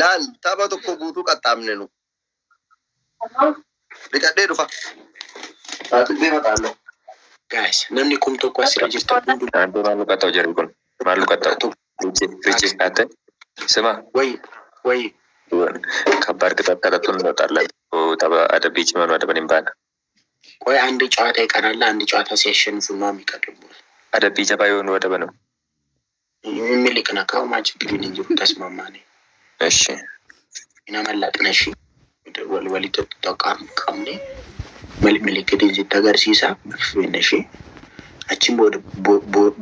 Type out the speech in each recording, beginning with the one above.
Laal tapha tokko guutuu qaxxaamne nu. Dhiqadhee dhufa. Taaxibbee mataalloo. Guys, namni 1000 asirra jirtan hunduu አንዱ ማን ሉቀጣው ጀሪ ኩን ማን ሉቀጣው ሪቼ ሪቼ አንተ ስማ ወይ ወይ ከባድ ቅጣት ከቀጡን እንወጣለን። Adabbii cimaa nu adaban hin baana. ቆይ አንድ ጨዋታ ይቀራል። አንድ ጨዋታ ሲያሸንፉ ነው የሚቀጥሉት። Adabbii jabaa yoo nu adaban የሚልቅና ካሁማ ችግር እንጂ ተስማማኔ እሺ inamalaqna ishee walitti qabne milikitiin sitti agarsiisa finna ishee achiin booda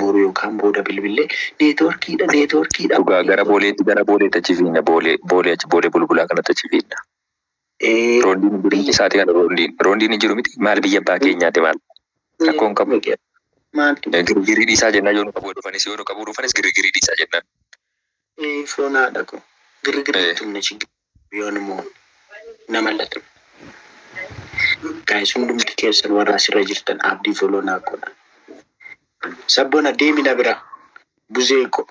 boru yookaan booda bilbilee neetworkiidha neetworkiidha. Dhugaa gara booleetti gara booleetti achi fiinna boolee boolee achi boolee bulbulaa kanatti achi fiinna. Roondiin hin jiru isaatii kana roondiin roondiin hin jiru miti maal biyya abbaa keenyaati maal rakkoon qabu. Maaltu Girgirii dhiisaa jennaan yoo nu qabu dhufanis yoo nu qabu dhufanis girgirii dhiisaa jennaan. Foonaadha ko girgirii tumna chigir yoon immoo nama latu. Guys, hundumti keessan warra asirra jirtan abdii foloo naa godha. Sabboona deemi na bira. Buzee ko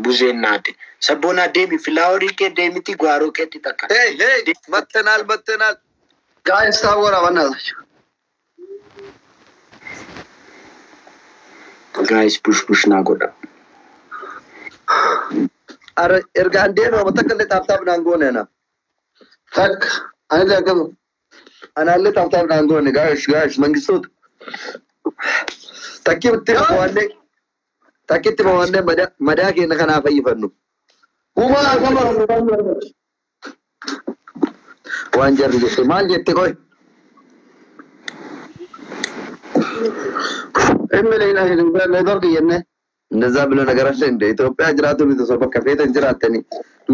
buzeen naate. Sabboona deemi filaaworii kee deemiti gwaaroo keetti takka. Hey hey መተናል መተናል። Guys, ታወራ በእናታችሁ። Guys, push push naa godha. Ara ergaan deeme amma takka illee tap tap naan goone ana. Takka anillee akkasuma. Anaallee tap tap naan goone guys guys mangistoota. Takkitti mo'annee takkitti mo'annee madaa madaa keenya kanaa fayyifannu. Kuma akkama. Waan jarri jette maal jette qoy? Inni jenne. እንደዛ ብሎ ነገር አለ እንደ ኢትዮጵያ jiraatu miti osoo bakka feetan jiraattanii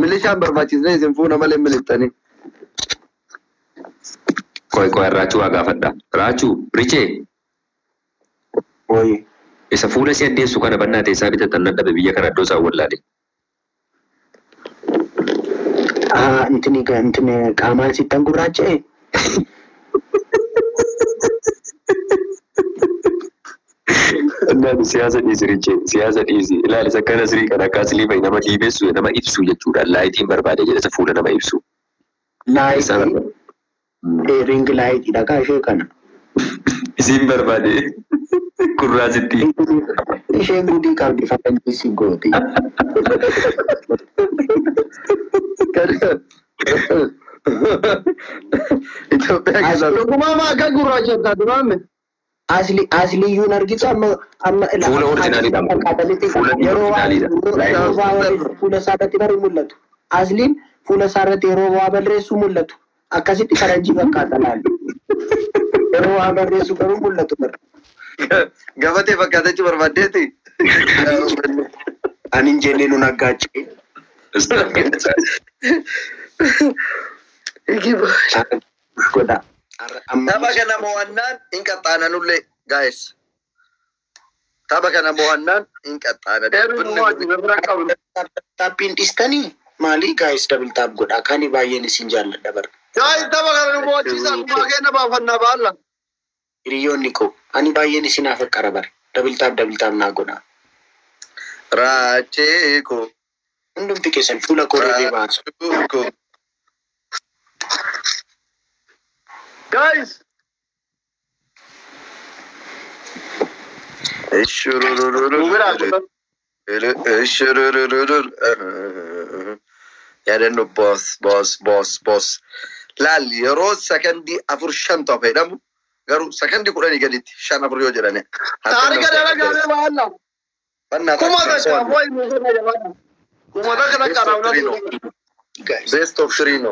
milishaan barbaachisnee isin fuuna malee milittanii. ቆይ ቆይ Raachuu waa gaafadha. Raachuu Richee Oyi. isa fuula si addeessu kana bannaa teessaa bitatan nan dhabe biyya kana iddoo isaan wallaale. Intini intini qaamaan sittan gurraacha'e. Innaan siyaasa dhiisi Richee siyaasa dhiisi ilaali isa akkana sirii kana akka asilii fa'i nama dhiibessu nama ibsu jechuudha laayitiin barbaade jedha isa fuula nama ibsu. Laayitii ring laayitiidha kaa ishee kana. Isiin barbaade kurraasitti. Isheen gudii qabdi fakkii si gooti. Itoophiyaa keessa Dhugumaa maa akka gurraacha duraame. Asli asliyyuun argitu amma amma Fuula orjinaaliidha. Fuula yeroo orjinaaliidha. Fuula isaa irratti bari mul'atu. Asliin fuula isaa irratti yeroo waa barreessu mul'atu. Akkasitti faranjii fakkaata laali. Yeroo waa barreessu garuu mul'atu bara. Gabatee fakkaatachuu barbaaddeeti. Ani hin jennee nun aggaachee. Godha. Tapha kana mo'annaan hin qaxxaananullee guys. Tapha kana mo'annaan hin qaxxaana. Taappiin dhiistanii maali guys double tap godha. Kani baay'een isin jaalladha bara. Guys, tapha kana nu mo'achiisa kumaa keenya baafannaa baalla. Hiriyoonni koo ani baay'een isin afaqqara bara. Double tap double tap naa godha. Raachee koo. Hundumti keessan fuula koo irra baasu. Koo. Guys, nu biraa Yaadannoo boos boos boos boos. Laal yeroo sakandii afur shan ta'u fayyadamu garuu sakandii 10 gaditti shan afur yoo jedhane. Taarika dalagaame baalla. Kuma takka wayi nu kenna jabaadha. Kuma takka takka raawwatu. Guys, Best of three no.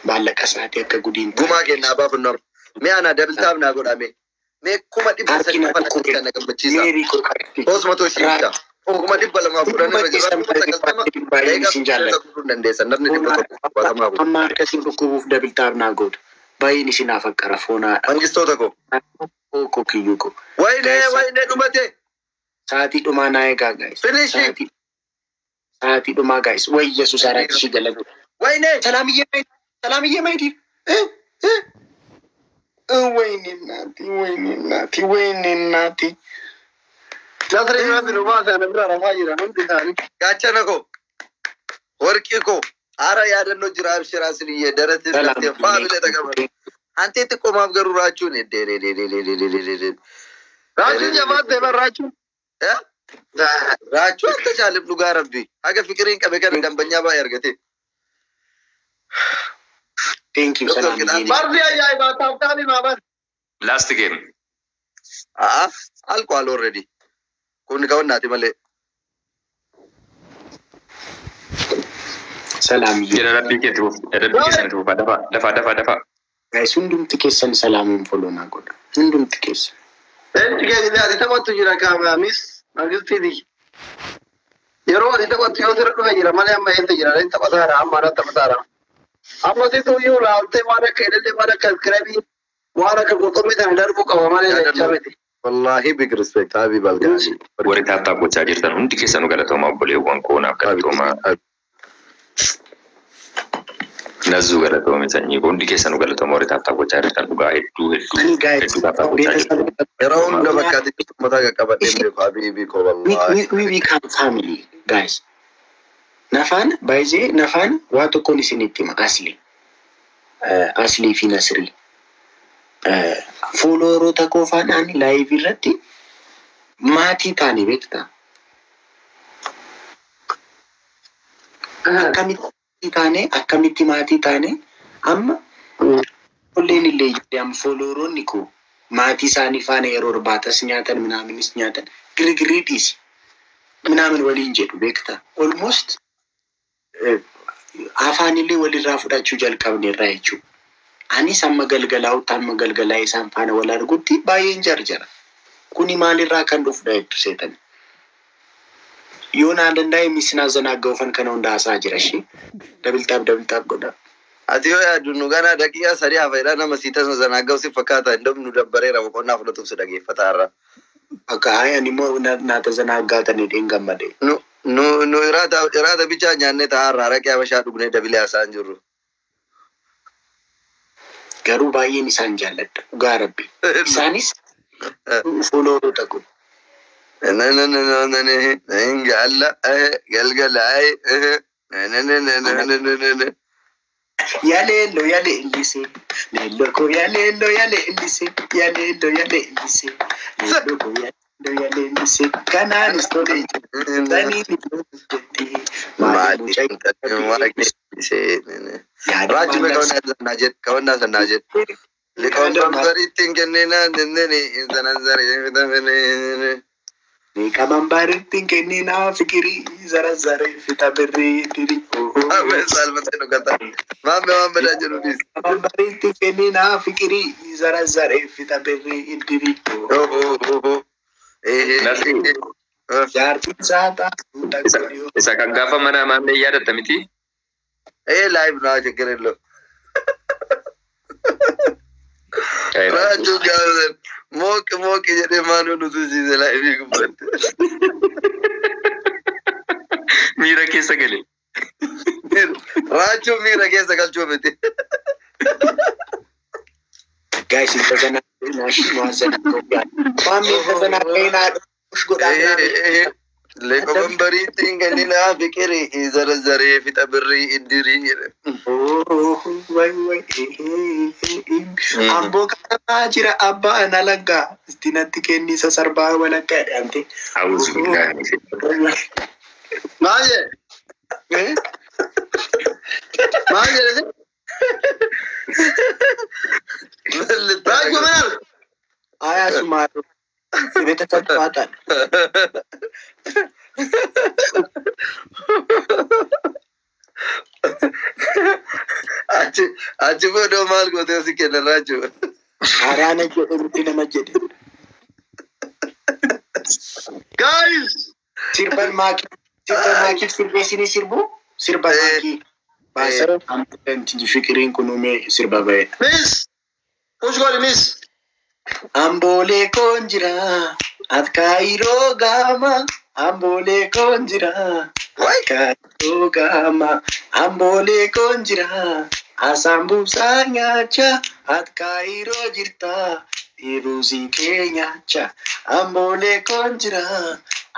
Maallaqa isaatii akka gudiin Gumaa kennaa baafannu. Mee ana double tap naa godhame. Mee 300,000 Harki na dhukkube. kana gammachiisa. Meerii koo kanatti. 300,000 bitaa. 210,000 irra jira. 90,000 Baay'een isin jaalladha. Daqiiqaa guutuu dandeessan namni 170 kun. Amma harka isin dhukkubuuf double tap naa gootu. Baay'een isin afaqqara foonaadha. Mangistoota koo. Koo kiyyuu koo. Wayinee wayinee dhumate. Sa'aatii dhumaa naa eegaa guys. Finishing. Sa'aatii dhumaa guys. Way Yesuus አራት ሺህ ገለጡ። Wayinee. ሰላምዬ ሰላምዬ ማይዲ ወይኔ እናቴ ወይኔ እናቴ ወይኔ እናቴ Nasri irratti nu baase ana bira rafaa jira hundi isaanii. Gaachana koo. Warqii koo hara yaadannoo jira abshiraa siniyyee daratti Salaam. Faamilee dhaqaban. Antee xiqqoomaaf garuu raachuun eddeereereereereereere. Raachuun jabaat deeman raachuun. Raachuu akka jaalif dhugaa rabbi. Haga fikiriin qabe kana dambanyaa baay'ee argate. Thank you, Doktor Salaam. Qixaat. Barri ajaa'ibaa taaptaabii maaban. Last game. A'a alcohol already. Kun kawannaati malee. Salaam. Jedha rabbii keetti fuuf. Rabbii keessanitti fuufaa. Dafaa dafaa dafaa dafaa. Guys, hundumti keessan salaamuun follow naa godha. Hundumti keessan. Leenci keenya ati taphattu jira kaamaamis mangistiiti. Yeroo ati taphattu yoo sirra dhufe jira malee amma eessa jira leenci taphataara amma ana taphataara. Amma situ iyyuu laaltee waan akka ilillee waan akka iskirabii waan akka qurxummii sana darbuu qaba malee leenca miti. Wallahi big respect Habib Algaali. Warri tap tap gochaa jirtan hundi keessanuu galatoomaa obboleewwan koo naaf galatoomaa. Nazzuu galatoome sanyii koo hundi keessanuu galatoomaa warri tap tap gochaa jirtan dhugaa hedduu hedduu Ani guys, hedduu tap tap gochaa jirtan. Yeroo hunda bakka ati mataa qaqqabadhee beeku Habibi koo wallahi. We become family, guys. Nafaan, baay'ee nafaan waa tokkoon isinitti hima asli. Aslii fi Nasrii. Fooloroota koo faana ani live irratti maatii taane beektaa. Akkamitti taane akkamitti maatii taane amma ijoolleen illee ijoollee amma fooloroonni koo maatii isaanii faana yeroo irbaatas nyaatan minaaminis nyaatan girgirii dhiisi minaamin waliin jedhu beektaa. Almost afaan illee walirraa fudhachuu jalqabne irraa jechuudha. Anis amma galgalaa'utti amma galgalaa isaan faana wal argutti baay'een jarjara. Kuni maalirraa kan dhufudha jettu seetani. Yoo naa danda'e misinaa zanaaggaufan kana hunda haasaa jira ishee. Double tap double tap godha. Ati yoo yaaddu nu ganaa daqiiqaa sadii hafeedha nama sii tasa zanaaggaw si fakkaata hin nu dabbareera boqonnaa fudhatuuf si dhageeffata har'a. Akka hayi ani immoo naa tazanaaggaatan hidheen gammade. Nu nu nu iraata iraata bichaa nyaannee ta'a har'a araqee habashaa dhugnee dabilee haasa'aa hin jirru. Garuu baay'een isaan jaalladha. Dhugaa rabbi. Isaanis foolooroota kun. Galgala Yaleello yaleellise leello koo yaleello yaleellise yaleello yaleellise leello koo yaleello yaleellise kanaanis tole jedhe saniin jetti maali mucaa Raaju mee kawannaa sannaa jedhe. Liqoon kennina nenneni zarazare. Qaban baaritti kenninaa fikirii zarazare fixa birrii diri. Maammee saalfatee dhugata. Maammee waan badaa jedhu dhiis. Qaban baaritti kenninaa fikirii zarazare fixa birrii diri. Jaartiin saataa. Isa kan gaafa mana maammee yaadatta miti? Eh live naa ችግር የለውም። Raaju gaafa mooqi mooqi jedhee maanuu nutu siise live gubbatte. Miira keessa gale. Raachuu miira keessa galchuu miti. Guys, Maammi ተዘናጋይና godhaa. Liqoon bariitti hin kenninaa fikirii zarazaree fixa birrii iddirii. Amboo kanamaa jira abbaa ana langaa itti natti kennisa sarbaa walakkaa jedhamte. Awuzu billaahi. Maal jedhe? Maal jedhe? Raajuu maal? Ayaa sumaadhu. ቤተሰብ ጨዋታ Achi achi booda maal gootee si kenna raajuu? Araana jedhe miti nama jedhe. Guys! Sirban maakii sirban maakii sirbeessinii sirbu sirba maakii. Baasara fikiriin kun uumee sirba ba'edha. Miss! Push godhi miss! Amboolee koon jira atkaayiroo gaama amboolee koon jira atkaayiroo gaama amboolee koon jira asaambuusaa nyaacha atkaayiroo jirta iruuzii kee nyaacha amboolee koon jira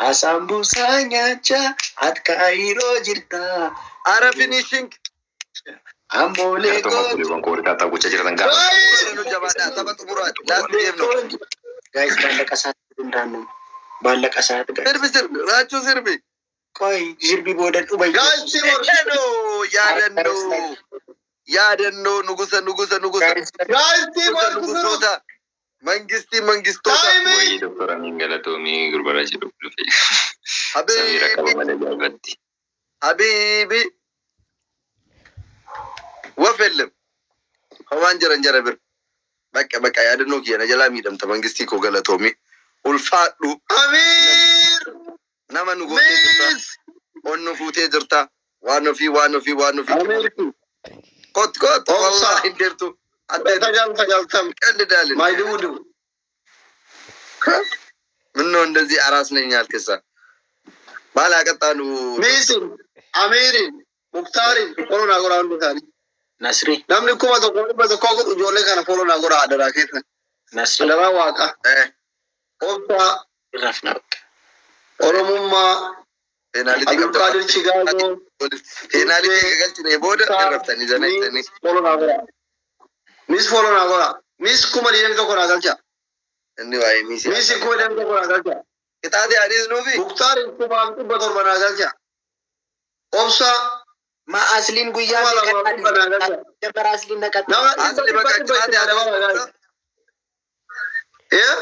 Asambuusaa nyaachaa ati kaayiroo jirta. Ara finishing. Amboolee Galatooma koo. obboleewwan koo warri taattaa gochaa jirtan gaafa. Nu jabaadhaa tapha xumuraati. Last game no. Guys, maallaqa isaatti hundaannu. Maallaqa isaatti guys. Sirbi sirbi raachuu sirbi. Qoy sirbi booda dhuma. Guys, teamwork. Yaadannoo yaadannoo yaadannoo nugusa nugusa nugusa Guys, Guys, nugusa teamwork. nugusoota mangistii mangistoota. Timing. Wayii doktora Amiin galatoomii gurbaraa jedhu dhufe. Samiira qaba Habiibi malee jaallatti. habiibi wafellem homaan jiran jara bir bakka bakka yaadannoo kiyya na jalaa miidhamta mangistii koo galatoomii ulfaadhu Amir. nama nu gootee jirta Miss. onnu fuutee jirta waan ofii waan ofii waan ofii Amir. kot kot Obsa. wallahi deemtu adda Sagal sagaltam. ቀልዳለን My dude. ምነው እንደዚህ አራስ ነኝ አልክሳ ባላቀጣሉ Missin. Amirin. Muktaarin. Follow naa godhaa hundi isaanii. Nasri, Namni 1100 godhu ijoollee kana follow naa godhaa adaraa keessa. Nasri, Adaraa waaqa. Obsaa. rafna bakka. Oromummaa. Penalty Abdulqaadir Chigaazoo. Penalty galchine booda irraftanii jana Follow naa godhaa. Miss follow naa godhaa. Miss 21,000 naa galcha. Inni waa'ee miisi Miss 21,000 naa galcha. Qixaate adiis nuufi Muktaarin 1700 naa galcha. Obsaa Ma asliin guyyaa 2200 naa galcha. Jabara asliin naqatta. Nama Asli dhibba bakka dhibba qixaate itti dabala adiis guys. Eh?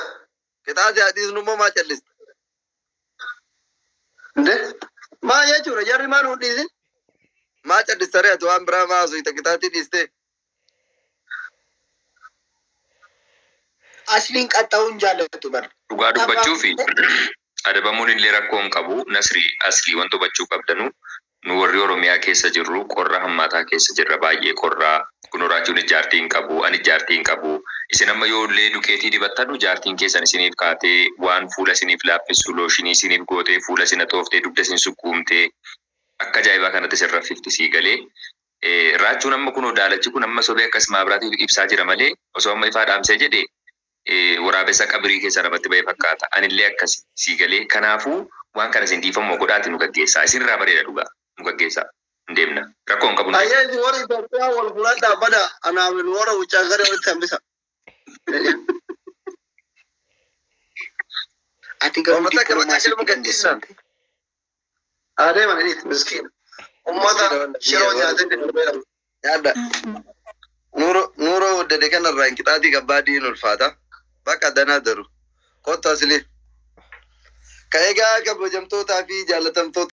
Qixaate adiis nummoo maa calliste Nde? Maa jechuudha jarri maa nuun dhiisin? Maa calliste ree ati waan biraa maa haasofta qixaatii dhiiste Asliin qaxxa'uun jaallatu bara. Dhugaa dubbachuu fi adabamuun illee rakkoo hin qabu. Nasri aslii wanta hubachuu qabdanu nu warri Oromiyaa keessa jirru qorra hammaataa keessa jirra baay'ee qorraa. Kun horaachuun ijaartii hin qabu, ani ijaartii hin qabu. Isin amma yoo illee dukeetii dibattanu jaartiin keessan isiniif kaatee waan fuula isiniif laaffisu looshinii isiniif gootee fuula isin tooftee dugda isin sukkuumtee akka ajaa'ibaa kanatti isin raffifti sii galee. Raachuun amma kunoo daalachi kun amma sobee akkas maabiraatiif ibsaa jira malee osoo amma ifaa dhaamsee jedhe waraabessa qabirii keessa namatti ba'e fakkaata. Anillee akkas sii galee kanaafuu waan kana isin dhiifammoo godhaati nu gaggeessaa. Isinirraa bareeda dhugaa nu gaggeessaa. Hin deemna. Rakkoo hin qabu. Ayyee isin warri Itoophiyaa wal fuudhadhaa bada anaaf warra wuccaa gara walitti hambisa. Ati garuu Uummata akka bakka dippiloomaasii ilma dandeessa. gadhiisna. Adeeman inni miskiina. Uummata shiroo nyaatee deddeebi'eera. Yaadda. Nuuroo waddade kanarraa hin qixaatii kabbaadii hin ulfaata. Bakka danaa daru. Kottu asli. Ka egaa kabajamtootaa fi jaalatamtoota.